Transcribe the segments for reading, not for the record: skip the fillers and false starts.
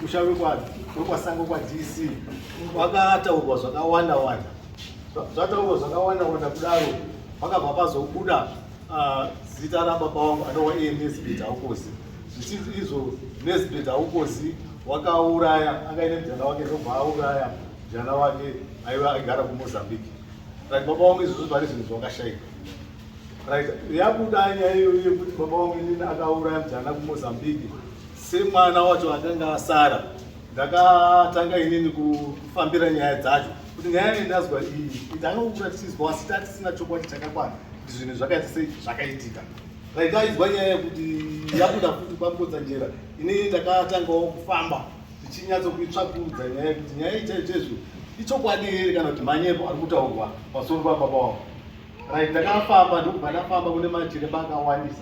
Musha wekwaSango kwaDC wakataurwa zvakawanda wanda. Zvataurwa zvakawanda wanda kudaro pakabva pazobuda zita rababa wangu anova iye Nesbeth Haukozi. Zvichinzi izvo Nesbeth Haukozi wakauraya anga aine mujana wake ndobva auraya mujana wake aiva aigara kuMozambique. Right, baba wangu izvozvo pane zvinhu zvakashaika. Right, yabuda nyaya iyoyo yekuti baba wangu inini akauraya mujana kuMozambique semwana wacho akanga asara ndakatanga inini kufambira nyaya dzacho kuti nyaya yandazwa iyi tanga kukura tichizwa asi tatisina chokwadi chakakwana kuti zvinhu zvakaita sei zvakaitika. Right, taizwa nyaya yekuti yabuda futi kwaMukotsanjera inini ndakatangawo kufamba tichinyatsokuitsvakurudza nyaya yekuti nyaya iyi chaizvo chaizvo ichokwadi here kana kuti manyepo ari kutaurwa pamusoro pababa wangu. Right, ndakafamba ndokubva ndafamba kune machiremba akawandisa.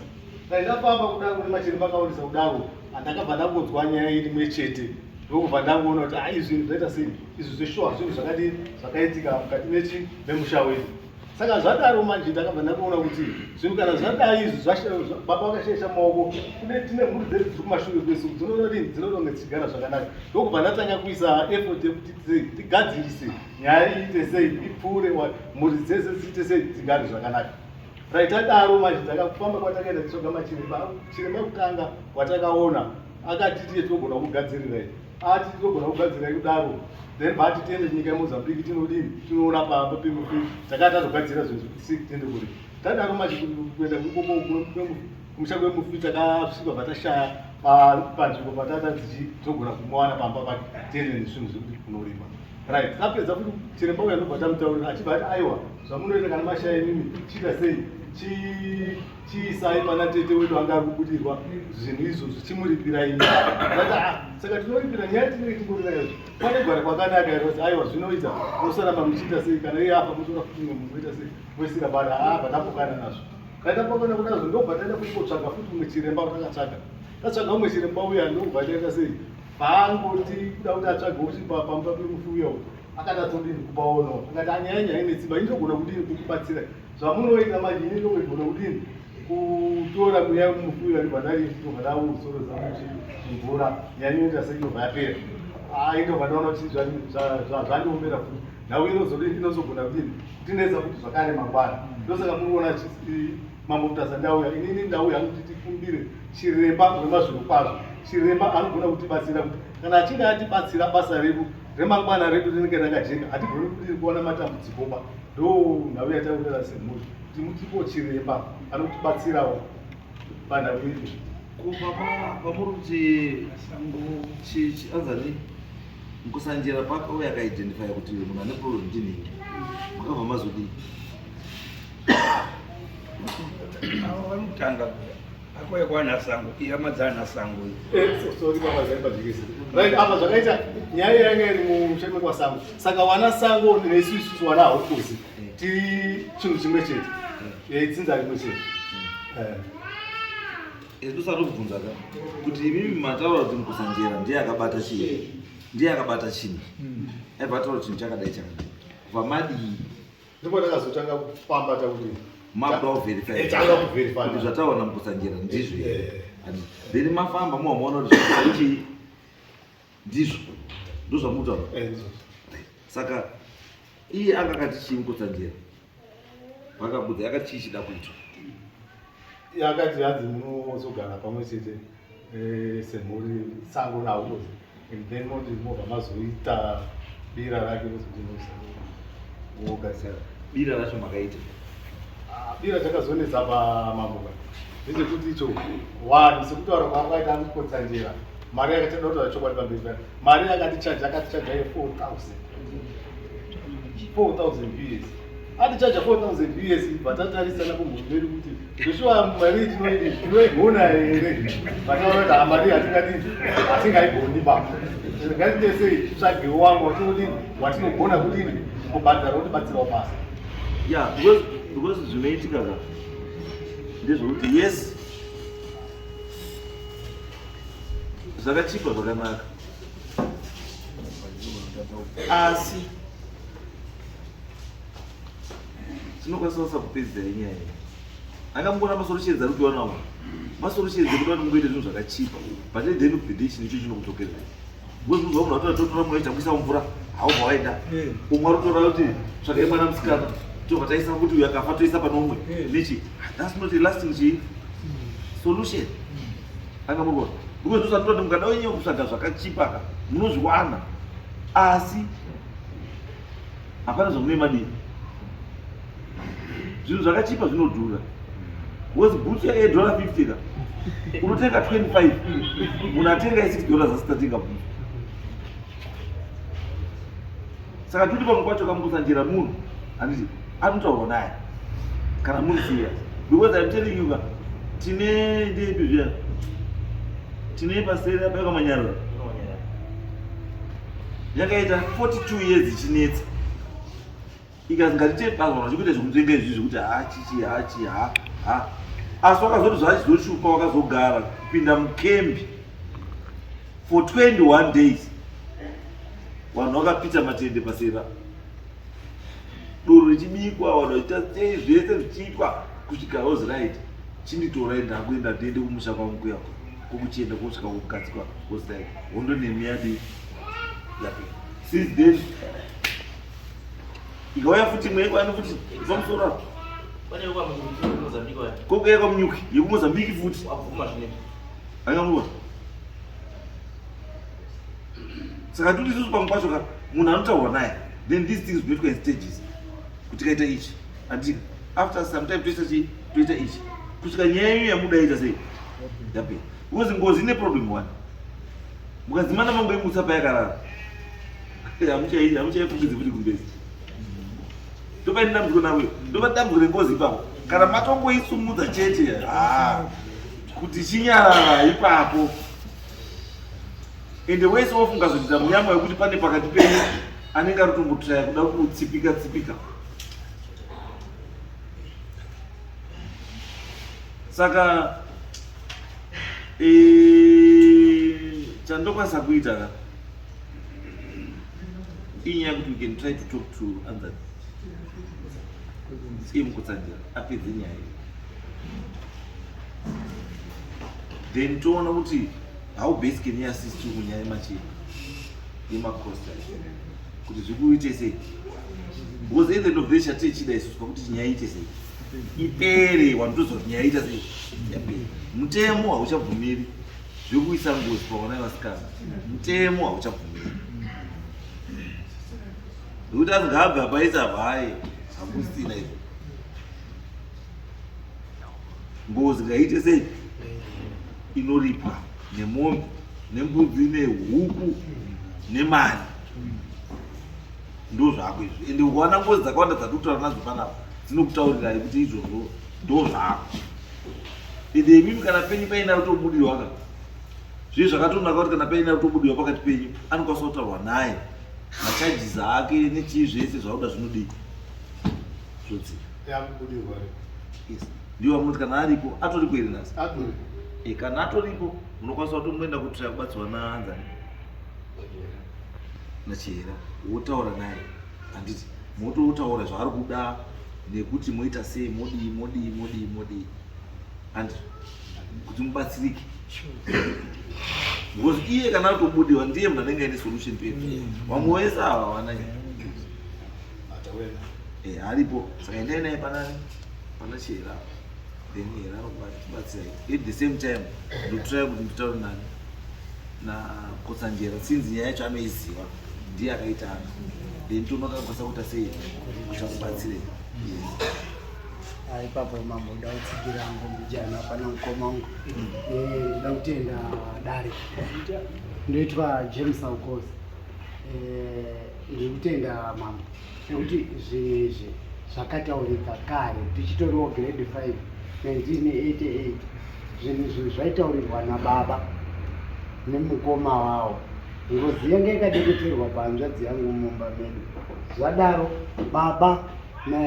Right, ndafamba kudaro kune machiremba akawandisa kudaro andakabva ndangonzwa nyaya iri chete ndokubva ndangoona kuti ai zvinhu zvaita sei izvi zveshuwa zvinhu zvakadii zvakaitika mukati mechi memusha wedu. Saka zvadaro manje ndakabva ndakuona kuti zvinhu kana zvadai izvi baba vakashaisha maoko kune tine mhuri dzedu dziri kumashure kwesu dzinodini dzinoda kunge dzichigara zvakanaka ndokubva ndatanga kuisa effort yekuti tigadzirise nyaya iite sei ipfuure mhuri dzese dziite sei dzigare zvakanaka. Right, tadaro manje takafamba kwatakaenda tichitsvaga machiremba. Chiremba kutanga watakaona akati tiye tinogona kugadzirirai ati tinogona kugadzirirai kudaro then vati tiende nyika yeMozambique tinodini tinoona pamba pemufi takati tatogadzira zvinhu zvekuti tiende kure. Tadaro manje kuenda kumusha kwemufi takasvika vatashaya panzvimbo patata tinogona kumuwana pamba pake tiende nezvinhu zvekuti kunorima. Right, tapedza futi chiremba uya ndobva tamutaurira achibva ati aiwa zvamunoita kana mashaya imimi chiita sei chiisai pana tete wedu anga ari kubudirwa zvinhu izvozvo chimuripirai imi. Ndati ah saka tinoripira nyaya tinenge tingori nayo izvo pane gwara kwakanaka here kuti aiwa zvinoita mosaramba muchiita sei kana iye afa motora futi mumwe munhu moita sei moisira bara ah patapokana nazvo. Kana tapokana kudazvo ndobva taenda futi kotsvaga futi mumwe chiremba watakatsvaga. Tatsvaga mumwe chiremba uya ndobva taita sei paangoti kuda kuti atsvage kuti pamba pemufi uya uyu akati atodini kupaonawo akati anyaya nyaya ine simba ini ndogona kudini kukubatsira zvamunoita manje ini ndogona kudini kutora mweya wemufi uya ndobva ndadini ndobva ndauzorodza mumvura nyaya inoita sei inobva yapera ah, indobva ndaona kuti zvandiomera futi nhau inozodini inozogona kudini kutinetsa kuti zvakare mangwana ndosaka muri kuona Mambo Mutasa ndauya inini ndauya hangu kuti tikumbire chiremba wemazvirokwazvo chiremba anogona kutibatsira kuti kana achinge atibatsira basa redu remangwana redu rinenge rakajeka hatigoni kuti kuona matambudziko ba ndo nhau yataurira semhuri kuti mutipo chiremba anotibatsirawo panhau yedu. Ko baba vamuri kuti anzani Mukusanjera pakauya akaidentifya kuti munhu ane problem ndinhingi makabva mazodii? Avo vanotanga akauya kwana sango ihama dzana sango. Sorry baba zai pajekese. Right apa zvakaita nyaya yanga iri musheme kwasango. Saka wana sango nesu isusu wana haukuzi. Tiri chinhu chimwe chete. Dzinza rimwe chete. Ndosada kubvunza ka kuti imimi mataura kuti Mukusanjera ndiye akabata chii ndiye akabata chinhu aibva ataura chinhu chakadai chakadai kubva madii Ndipo takazotanga kufamba takuti makuda kuverify tanga kuverify kuti zvataura naMukotsanjera ndizvo here then mafamba muwa maona kuti zvachii ndizvo ndozvamutaura saka iye anga akati chii Mukotsanjera vakabudza yakati chii chida kuitwa yakati hanzi munozogara pamwe chete semhuri sango nawo and then moti mobva mazoita bira rake mozodinogadzira bira racho makaita bira takazonetsa pamambo ndechekuti icho one sekutaura kwaakaita Mukotsanjera mari yakatida kutaura chokwadi pamberi paya mari yakatichaja akatichaja ye 4000 4000 US atichaja 4000 US vatatarisana kumhuri medu kuti zveshuwa mari tinoigona here vataura kuti hamari hatingadii hatingaigoni ba ngatiite sei titsvagewo wangu watinodini watinogona kudini kubhadhara wotibatsirawo basa ya because zvinoitika ka ndezvekuti yes zvakachipa zvakanaka asi tinokwanisa kusakupedzisa inyaya iyi angamboona masolutions ari kupiwa nawo masolutions ekuti vanhu mungoite zvinhu zvakachipa but at the end of the day chinhu icho chinokudzokererai. Because munhu watora totora mweya takuisa mvura haubva waenda. Umwe ari kutora kuti tsvagai mwana musikana tobva taisa kuti uyu akafa toisa pane umwe. Nechi that's not a lasting chii solution. Anga muri kuona. Because ndozvatinoda kuti mukada wenyewe kutsvaga zvakachipa ka munozviwana asi hapana zvamunee madii zvinhu zvakachipa zvinodhura because bhutsu yedollar 50 ka unotenga 25 munhu atenga ye6 dollars asi tatenga bhutsu saka toti pamwe kwacho kamukusanjira munhu handiti anotaurwa naye kana muri serious because I'm telling you ka tine ndeipi zviya tine paseri apa yakamanyarara yakaita 42 years ichinetsa ikazi ngatite basa vachikuita zvekunzvenga izvi zvekuti ha chichi ha chi ha ha asi wakazoti zvachizoshupa wakazogara kupinda mukembi for 21 days vanhu vakapita matende pasera doro richibikwa vanhu vachiita sei zvese zvichiitwa kusvika was right chinditorai ndakuenda ndiende kumusha kwangu kuya kokuchienda kosvika kugadzikwa was right hondo nemi yadii yapera since then ikauya futi imwe yekwani futi pamusoro apo kokuya kwamunyuki yekumozambiki futi angamuona saka toti isusu pamwe pacho ka munhu anotaurwa naye then these things zvinoitwa in stages kuti kaita ichi andika after some time toita chii toita ichi kusvika nyaya iyo yamuda ita sei yapera because ngozi ine problem one mukadzimana mangoimutsa payakarara hamuchaifungidzi futi kumbezi ndopaine dambudziko navo ndopa dambudziko rengozi ipapo kana matongoisumudza chete ha kuti chinyarara ipapo ende wese wofunga zoita munyama wekuti pane pakati penyu anenge ari kutombotraya kuda kutsipika tsipika saka eh, chandokwanisa kuita ka inyaya yekuti we can try to talk to anzani iye mukutsanjira apedze nyaya iyi then toona kuti how best can you assist you munyaya yemachii yemacost kuti zvikuite sei because at the end of the day chatichida isusu pakuti nyaya iite sei ipere wanotoziva kuti nyaya ita sei yapere mutemo hauchabvumiri zvekuisa ngozi pavana vevasikana mutemo hauchabvumiri nekuti anzi ngaabve apaisa hayi hakusina izvo ngozi ngaiite sei inoripwa nemombe nembudzi nehuku nemari ndo zvako izvo ende ukaona ngozi dzakawanda dzatiri kutaura nadzo panapa dzinokutaurirai kuti izvozvo ndo zvako ende imimi kana penyu paina kutobudirwa ka zviye zvakatonaka kuti kana paina kutobudirwa pakati penyu anokwanisa kutaurwa naye macharges ake nechii zvese zvauda zvinodii zvodzika yes ndiwo amunoti kana aripo atoripo here nhasi e kana atoripo munokwanisa kutomuenda kutsvaya kubatsirwa naanzani nachihera wotaura naye handiti mototaura zvaari kuda nekuti moita sei modii modii modii modii handiti kuti mubatsirike because iye kana atobudiwa ndiye munhu anenge aine solution to everything vamwe vese ava havana nyaya Eh, aripo saka endai naye panani pana chihera apa then hera anokubatsirai at the same time ndotry kuti nditaure nani nakotsanjera since nyaya yacho anoiziva ndiye akaitana then toona kuti anokwanisa kuita sei kuti akubatsire yes. Ah, ipapo mambo ndoda kutsigira ngombijana pana mukoma wangu Eh, ndoda kutenda dare ndoitwa james aukosi Eh, ndiri kutenda mambo nekuti zvinhu izvi zvakataurika kare tichitoriwo grade 5 1988 zvinhu izvi zvaitaurirwa nababa nemukoma wawo ngozi yange yakadeketerwa pahanzvadzi yangu mumba medu zvadaro baba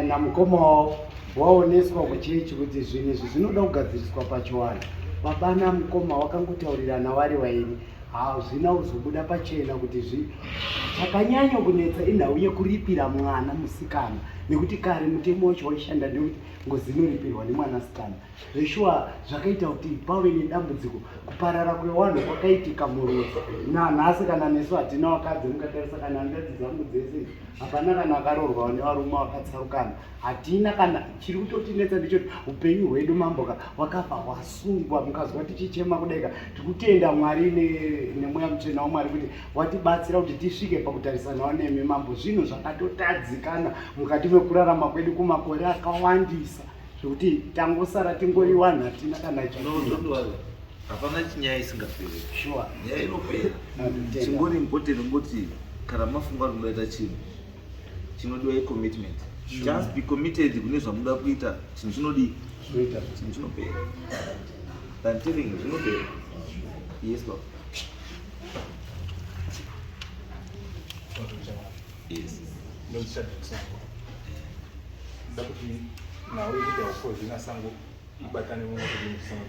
namukoma wavo waoneswa kuchechi kuti zvinhu izvi zvinoda kugadziriswa pachiwanhu baba namukoma wakangotaurirana wari vairi. Hazvina kuzobuda pachena kuti zvi chakanyanya kunetsa inhau yekuripira mwana musikana nekuti kare mutemo wacho waishanda ndekuti ngozi inoripirwa nemwanasikana. Zveshuwa zvakaita kuti pave nedambudziko kuparara kwewanhu kwakaitika murudzi nanhasi kana nesu hatina vakadzi mukatarisa kana hanzvadzi dzangu dzese hapana kana akaroorwa nevarume vakatsarukana hatina kana chiri kutotinetsa ndechoti upenyu hwedu mamboka wakabva hwasungwa mukazwa tichichema kudaika tikutenda mwari nemweya mutsvena wamwari kuti watibatsira kuti tisvike pakutarisanawo nemi mambo zvinhu zvakatotadzikana mukati mekurarama kwedu kumakore akawandisa zvekuti tangosara tingori wanhu hatina kana hapana chinyaya isingaperi sure nyaya inopera chingori important ngoti kana mafunga kuti munoita chinhu chinodiwa icommitment just be committed kune zvamuda kuita chinhu chinodii chinhu chinopera I'm telling you zvinopera yes baba yes ndakuti nhau yekuti haukozi nasango ibatane mumwe kuti musango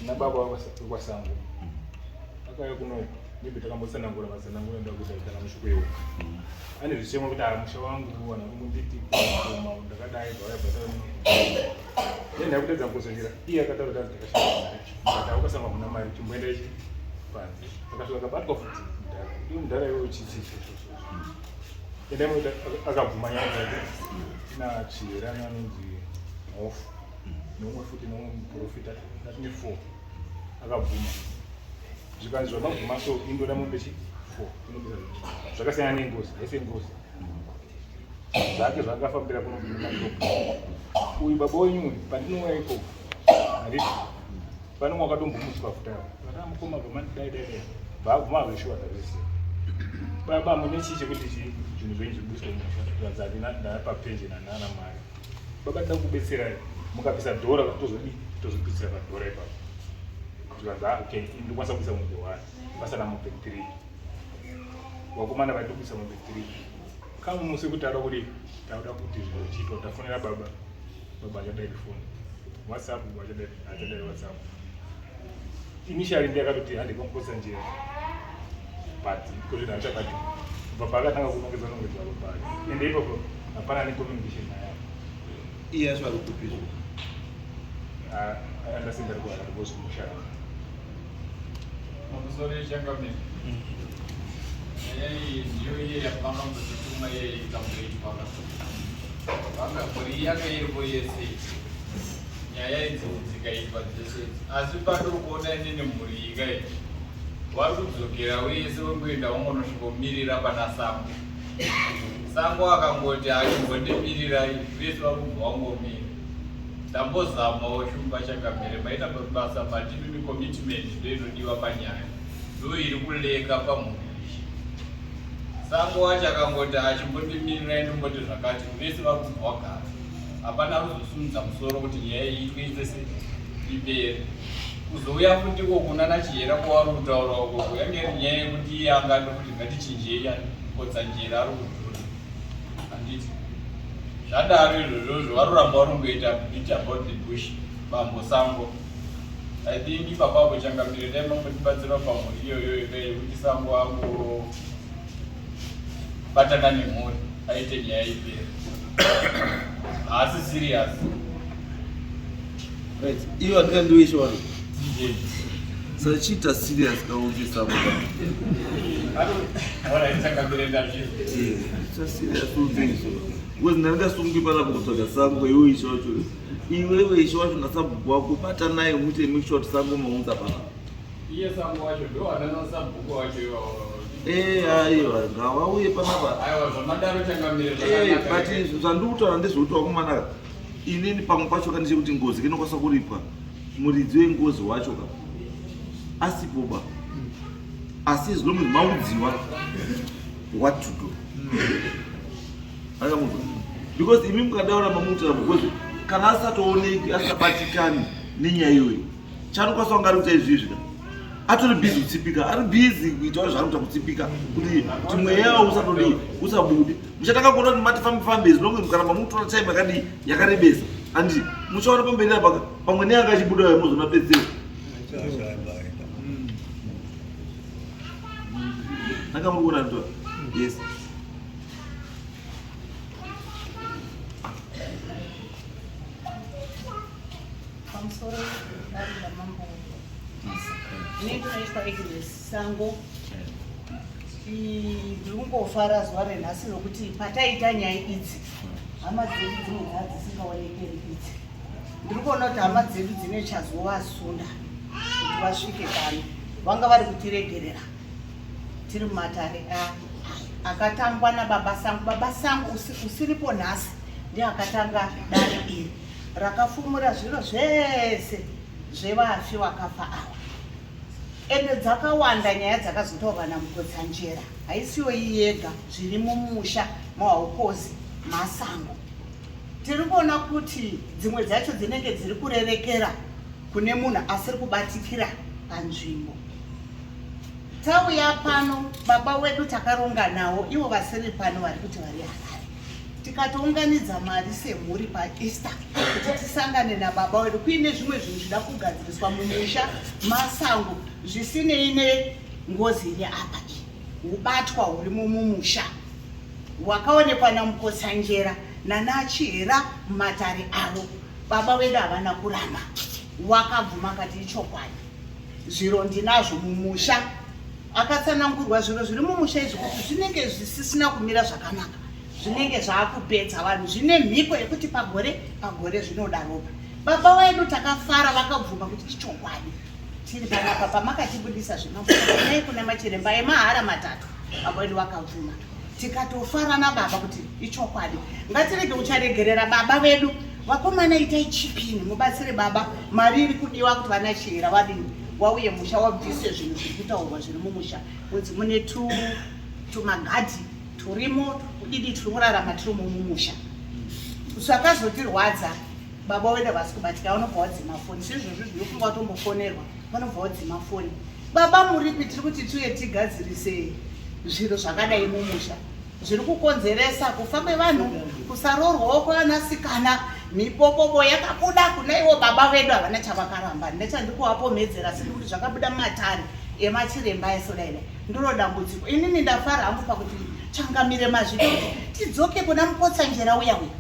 na baba wekwasango akauya kuno maybe takambotsanangura matsanangura ndakuti kana mushuku yeuka ane zvichemo kuti ah musha wangu vanhu vangonditi koma ndakadai bvauya bvata then ndakutedza mukosonjera iye akataura tanzi takashaya mari but aukasanga muna mari chimboenda ichi panze akasvika akabatwa futi mudhara iwe mudhara iwe chichichichichi endai munoita akabvuma nyaya dzake nachihera anonzi mhofu neumwe futi neumwe muprofita natine four akabvuma zvikanzi zvamabvuma so indoda mombe chi four inobisa zvakasiyana nengozi haisi yengozi zvake zvaakafambira kunokumadoka uyu baba wenyu uyu pandinouya ikoko handiti pane umwe wakatombomutswa futi apo vana mukoma bva dai dai dai bvabvuma zveshuwa zvavese baba mune chii chekuti chi zvinhu zvenyu zvibudiswe musha zvanzi handina ndapa pension handina mari baba tida kukubetserai mukabvisa dhora tozodii tozopitsira padhora ipapo zvikanzi ah okay ini ndokwanisa kubvisa mombe one pasana mombe three vakomana vaitobvisa mombe three kamwe musi kuti ada kudii tauda kuti zvinhu zvichiitwa tafonera baba baba achadairi foni whatsapp achadairi whatsapp initially ndiye akatoti hande kwamukotsa njera but kozvino hachabati baba akatanga kunongedza nongedza baba ake ende ipapo hapana necommunication naye iye acho ari kupi izvo andasenda ari kuharare because kumushaya Pamusoro yechangamire. Nyaya iyi ndiyo iye yavanga mbozituma iye ikamboitwa ka. Vanga mhuri yanga iripo yese iyi. Nyaya idzi dzikaitwa dzese idzi. Asi pandiri kuona inini mhuri iyi ka iyi. Vari kudzokera wese wekuenda wangonosvikomirira pana Sango. Sango akangoti achimbondimirirai vese vakubva wangomira. Ndambozamawo Shumba Changamire maita basa but imimi commitment ndoinodiwa panyaya ndo iri kuleka pamhuri iyi. Sango wacho akangoti achimbondimirirai ndomboti zvakati vese vakubva wagara. Hapana kuzosumudza musoro kuti nyaya iyi itwe se ipere. Kuzouya futi iko kuna naChihera kwavari kutaura ukoko yange iri nyaya yekuti iye anga ndokuti ngatichinjei Kotsanjera ari kudhura handiti zvadaro izvozvozvo varoramba varongoita beat about the bush bambo sango i think ipapapo changamire dai mambotibatsira pamhuri iyoyo yekuti sango ango batana nemhuri aite nyaya ipere haasi serious right iyo andingandiwishe wani sachiita serious kaunze sango serious unze izvo because ndandingasungwi panapa kutsvaga sango iwe ishe wacho iwewe ishe wacho nasabhuku wako batanai muite make sure kuti sango maunza panapa iye sango wacho ndo anana sabhuku wacho iwawo Eh, aiwa ngavauye panapa aiwa zvamadaro changamire Eh, but zvandiri kutaura ndezvekuti vakomana inini pamwe pacho ka ndechekuti ngozi inokwanisa kuripwa muridzi wengozi wacho ka asipo ba asi as long as maudziwa what to do akamunzwa because imi mukadaura mamutaura because kana asatooneki asabatikani nenyaya iyoyi chaanokwanisa kunge ari kuita izvizvi ka atori busy kutsipika ari busy kuita zvaari kuita kutsipika kuti kuti mweya wawo usatodii usabude muchatanga kuona kuti mati fambe fambe as long as kana mamutora time yakadii yakarebesa anditi muchaona pamberi apa pamwe neanga achibuda mozoona pedzero Nanga muri kuona ndo. Yes. Pamusoro dare ramambo. Ini ndinoitwa Agnes Sango. Ndiri kungofara zuva renhasi nokuti pataita nyaya idzi hama dzedu dzimwe dzaa dzisingaonekeri idzi. Ndiri kuona kuti hama dzedu dzine chazovasunda kuti vasvike pano. Vanga vari kutiregerera tiri mumatare akatangwa nababa Sangu. Baba Sangu usiripo nhasi ndiye akatanga dare iri rakafumura zviro zvese zvevafi vakafa ava. Ende dzakawanda nyaya dzakazotaurwa naMukotsanjera, haisiyo iyi yega, zviri mumusha maHaukozi masango. Tiri kuona kuti dzimwe dzacho dzinenge dziri kurerekera kune munhu asiri kubatikira panzvimbo. Tauya pano baba wedu takaronga nawo, ivo vasiri pano vari kuti vari Harare. Tikatounganidza mari semhuri paEaster kuti tisangane nababa wedu kuine zvimwe zvinhu zvida kugadziriswa mumusha masango zvisinei nengozi iri apa iyi. Ubatwa hurimo mumusha hwakaonekwa naMukotsanjera nanaChihera mumatare avo. Baba wedu havana kuramba, wakabvuma akati ichokwadi, zviro ndinazvo mumusha. Akatsanangurwa zviro zviri mumusha izvi kuti zvinenge zvisisina kumira zvakanaka, zvinenge zvaakupedza vanhu, zvine mhiko yekuti pagore pagore zvinodaropa. Baba wedu takafara, vakabvuma kuti ichokwadi. Tiri panapa pamakatibudisa zvemabhuku kuna machiremba emahara matatu, baba wedu vakabvuma. Tikatofara nababa kuti ichokwadi, ngatirege kucharegerera baba vedu. Vakomana itai chipini mubatsire baba, mari iri kudiwa kuti vana Chihera vadini wauye musha wabvise zvinhu zviri kutaurwa zviri mumusha, kunzi mune tumagadhi turimo kudidi tiri kurarama tirimo mumusha. Zvakazotirwadza baba wedu havasi kubatika, vanobva wadzima foni sezvozvo zvinofunga watombofonerwa, vanobva wadzima foni. Baba muripi? Tiri kuti tiuye tigadzirise zviro zvakadai mumusha zviri kukonzeresa kufa kwevanhu, kusaroorwawo kwevanasikana. Mipopopo yakabuda kuna ivo baba vedu havana chavakaramba, nechandikuwapomhedzera siri kuti zvakabuda mumatare emachiremba esodaida ndiro dambudziko. Inini ndafara hangu pakuti changamire mazvito tidzoke kuna Mukotsanjera uya uya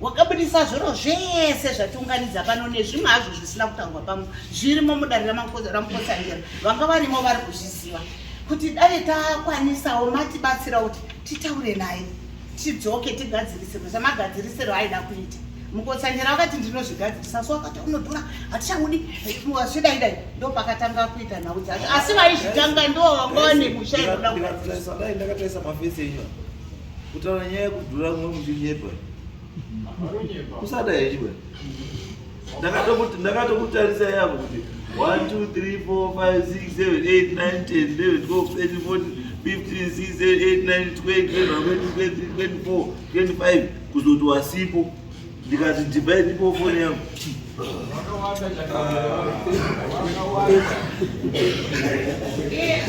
wakabudisa zviro zvese zvatiunganidza pano nezvimwe hazvo zvisina kutaurwa pamwe zvirimo mudare raMukotsanjera, vanga varimo vari kuzviziva kuti dai takwanisawo matibatsira kuti titaure naye tidzoke tigadzirisirwe semagadzirisiro aida kuita. Mukotsanjera wakati ndinozvigadzirisa, so akati unodhura hatichaudi zvidaidai, ndo pakatanga kuita nhau dzacho, asi vaizvitanga ndo vanga vane musha inoda kugadzirisa. Dai ndakatarisa mafesi enyu kutaura nyaya yekudhura mwe muchinyepa kusada henyu bwana. Ndakatokutarisa yavo kuti 1 2 3 4 5 6 7 8 9 10 11 12 13 14 15 16 7 8 9 20 21 22 23 24 25 kuzoti wasipo ndikati divide ndipo foni yangu.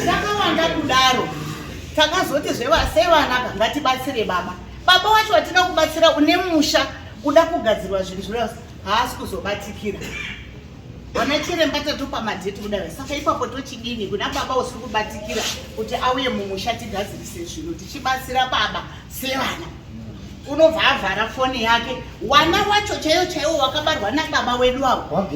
Zvakawanda kudaro takazoti zvevasevanaka ngatibatsire baba. Baba wacho watina kubatsira une musha uda kugadzirwa zvinhu zvino haasi kuzobatikira. Vana chiremba tatopa madheti kudaro, saka ipapo tochidini kuna baba usiri kubatikira kuti auye mumusha tigadzirise zvinhu tichibatsira baba sevana? Unobva avhara foni yake. Wana wacho chaiwo chaiwo wakabarwa nababa wedu avo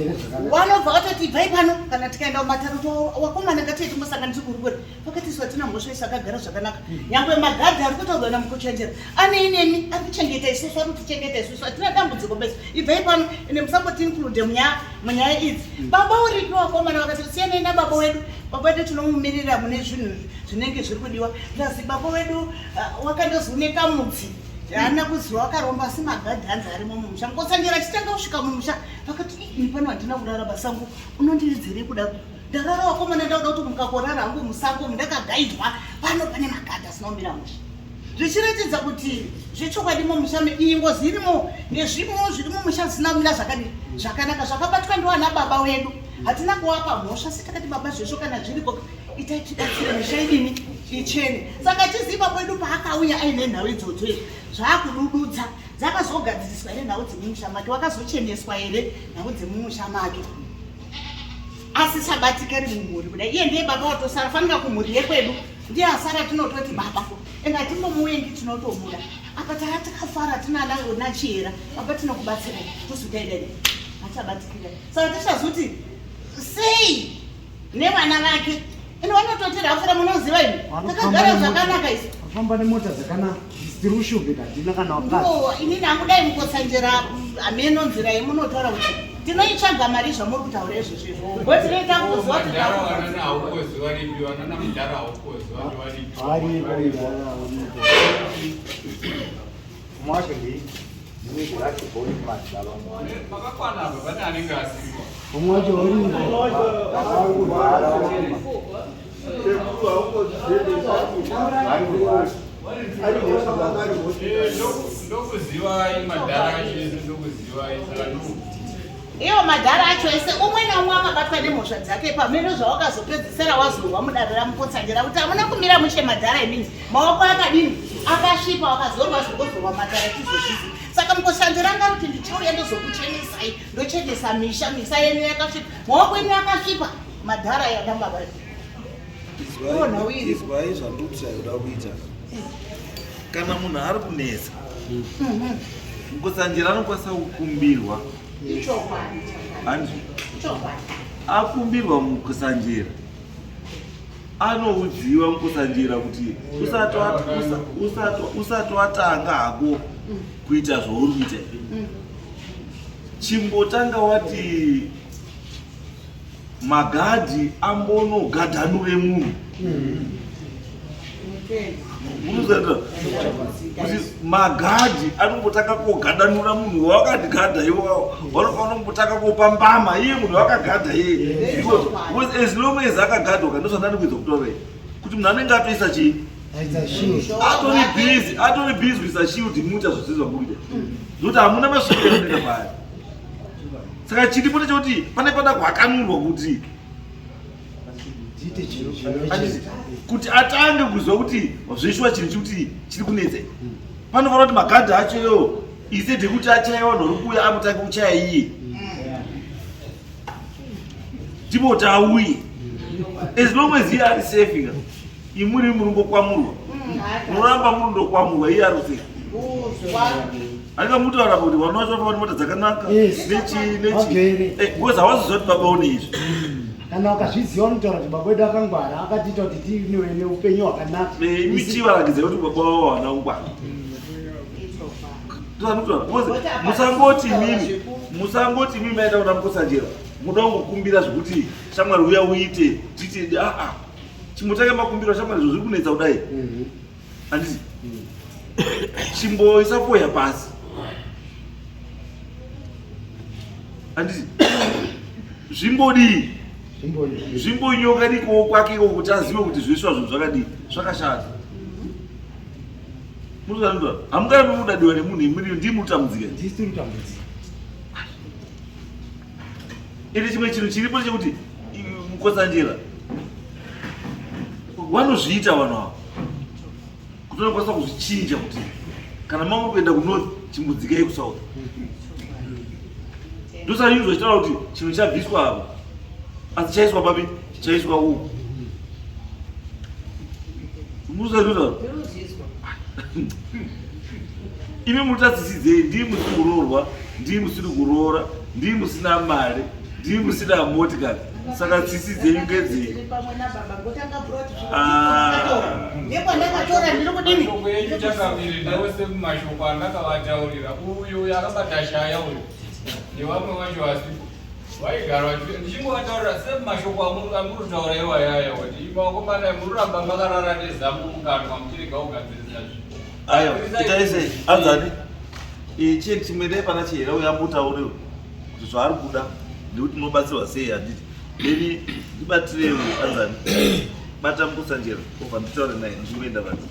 wanobva watoti ibvai pano, kana tikaenda kumataro wakomana ngatiye timbosangana tikurukure. Vakatiswa tina mhosva isu akagara zvakanaka, nyangwe magadhi ari kutaurwa naMukochanjera anei nemi, ari kuchengeta isusu, ari kutichengeta isusu, hatina dambudziko besu, ibvai pano ende musambotiinclude munyaya idzi. Baba uripi? Wakomana vakati siyanai nababa wedu, baba wedu tinomumirira mune zvinhu zvinenge zviri kudiwa. Plus baba wedu wakandozi kamudzi haana kuziva wakaromba, asi magadhi hanzi arimo mumusha. Mukotsanjera achitanga kusvika mumusha vakati ini pano handina kurara basango, unondiridzirei kuda ndarara wakomana, ndakuda kuti mukakorara hangu musango ndakagaidwa pano pane magadhi asina kumira musha, zvichiratidza kuti zvechokwadi mumusha iyi ngozi irimo nezvimwewo zviri mumusha zvisina kumira zvakadii zvakanaka, zvakabatwa ndiwana baba wedu. Hatina kuwapa mhosva, si takati baba zvesvo kana zviriko itai tibatsire misha idini ichene. Saka tiziva kwedu paakauya aine nhau idzodzo izvi zvaakudududza dzakazogadziriswa here nhau dzemumusha make? Wakazocheneswa here nhau dzemumusha make? Asisabatikari mumhuri kudai iye ndiye baba watosara fanika kumhuri yekwedu. Ndiye asara tinototi baba. Ende hatimbomuvengi tinotomuda. Apa taa takafara tinana nachihera. Baba tinokubatsirai. Tozodaidai. Achabatikira. Saka tichazoti sei nevana vake. Ende vanototi rafura munoziva imi. Takagara zvakanaka isu. Famba nemota dzakanaka. Tiri kushupika hatina kana wakadzi. Ndo inini hangu dai mukotsanjera hameno nzira yemunotaura kuti tinoitsvaga mari zvamuri kutaura izvozvo izvo. Ngo tinoita kuziva kuti Mudhara wanana haukozi varipi wanana mudhara haukozi vanhu varipi. Varipo Umwe wacho ndi ndinezviratidzo madzibaba. Makakwana apa pane anenge asipo. Umwe wacho uripo. Ndokuzivai madhara acho ese ndokuzivai saka Iwo madhara acho ese umwe naumwe akabatwa nemhosva dzake pamene zvawakazopedzisira wazorwa mudare ramukotsanjera kuti hamuna kumira mushe madhara imini maoko akadini akasvipa wakazorwa zvongozorwa matara tizozvizi saka mukotsanjera anga kuti ndichauya ndozokuchenesai ndochenesa misha misa yenyu yakasvipa maoko enyu akasvipa madhara yadamba baba Izwai zvandikuti kuda kuita. Kana munhu ari kunetsa, mukotsanjera anokwanisa kukumbirwa. Ichokwadi. Handizvo? Ichokwadi. Akumbirwa mukotsanjera anoudziwa mukotsanjera kuti usati watanga hako kuita zvauri kuita izvi, chimbotanga wati magadhi ambonogadhanure munhu. Munoziva kuti magadhi anombotanga kogadanura munhu wawakagadha iwawo, vanofanira kumbotanga kopa mbama iye munhu wakagadha iye, because as long as akagadhwa, ndozvandani kuedza kutaura iyi kuti munhu anenge atoisa chii, atori busy, atori busy kuisa shield muita zvose zvamukuita, nokuti hamuna masvikiro anoenda paari. Saka chiripo ndechekuti pane pada kuhakanurwa kuti kuti atange kuziva kuti zveshuwa chinhu chikuti chiri kunetsa. Panofanira kuti magadhi acho iwo instead yekuti achaya vanhu vari kuuya, amutange kuchaya iye, ndipo kuti auye. As long as iye ari safe ka, imuri muri ngokwamurwa, munoramba muri ndokwamurwa, iye ari kusafe. Andika mutaura kuti vana vacho vanofanira mota dzakanaka nechi nechi, because havazoziva kuti baba une izvi. Kana wakazviziva unotaura kuti baba wedu akangwara, akatiita kuti tive neupenyu hwakanaka. Imi chivarakidza kuti baba wavo havana kungwara. Musangoti imimi, musangoti imimi maenda kuda mukotsanjera, muda kungokumbira zvekuti shamwari uya uite titi. Aa, chimbotange makumbiro, shamwari, izvo zviri kunetsa kudai, handiti? Chimboisa foya pasi, handiti? Zvimbodii, zvimbonyoka dikowo kwake iko kuti azive kuti zveshuwa zvinhu zvakadii, zvakashata. Munoziva hamungarambi mudadiwa nemunhu imiri ndii mutambudzika. Ende chimwe chinhu chiripo chekuti mukotsanjera vanozviita vanhu ava kuti vanokwanisa kuzvichinja kuti kana manga kuenda kunorth, chimbudzikai kusouth. Ndosayuzwa chitaura kuti chinhu chabviswa apa asi chaiswa papi, chaiswa uku. Munoziva imi mutatsisidzei, ndii musiri kuroorwa, ndii musiri kuroora, ndii musina mari, ndii musina motikari, saka tsitsi dzenyu ngedzei? Pamwe nababa ngotanga broti. Ah. Nekwandakatora ndiri kudini? Mashoko enyu chakamire ndose mumashoko andakavataurira. Uyu akabata shaya uyu nevamwe vacho vasipo vaigara ndichingovataurira semumashoko amuri kutaura iwayaya kuti imakomana mururamba makarara nezamu mukanwa muchirega kugadzirisa zvinhu. Aiwa, itaisei anzani chii chimwe dai pana chihera uyo ambotaurewo kuti zvaari kuda ndekuti munobatsirwa sei, handiti? Then ndibatirewo anzani, bata mukotsanjera obva nditaure naye, ndingoenda vanhu.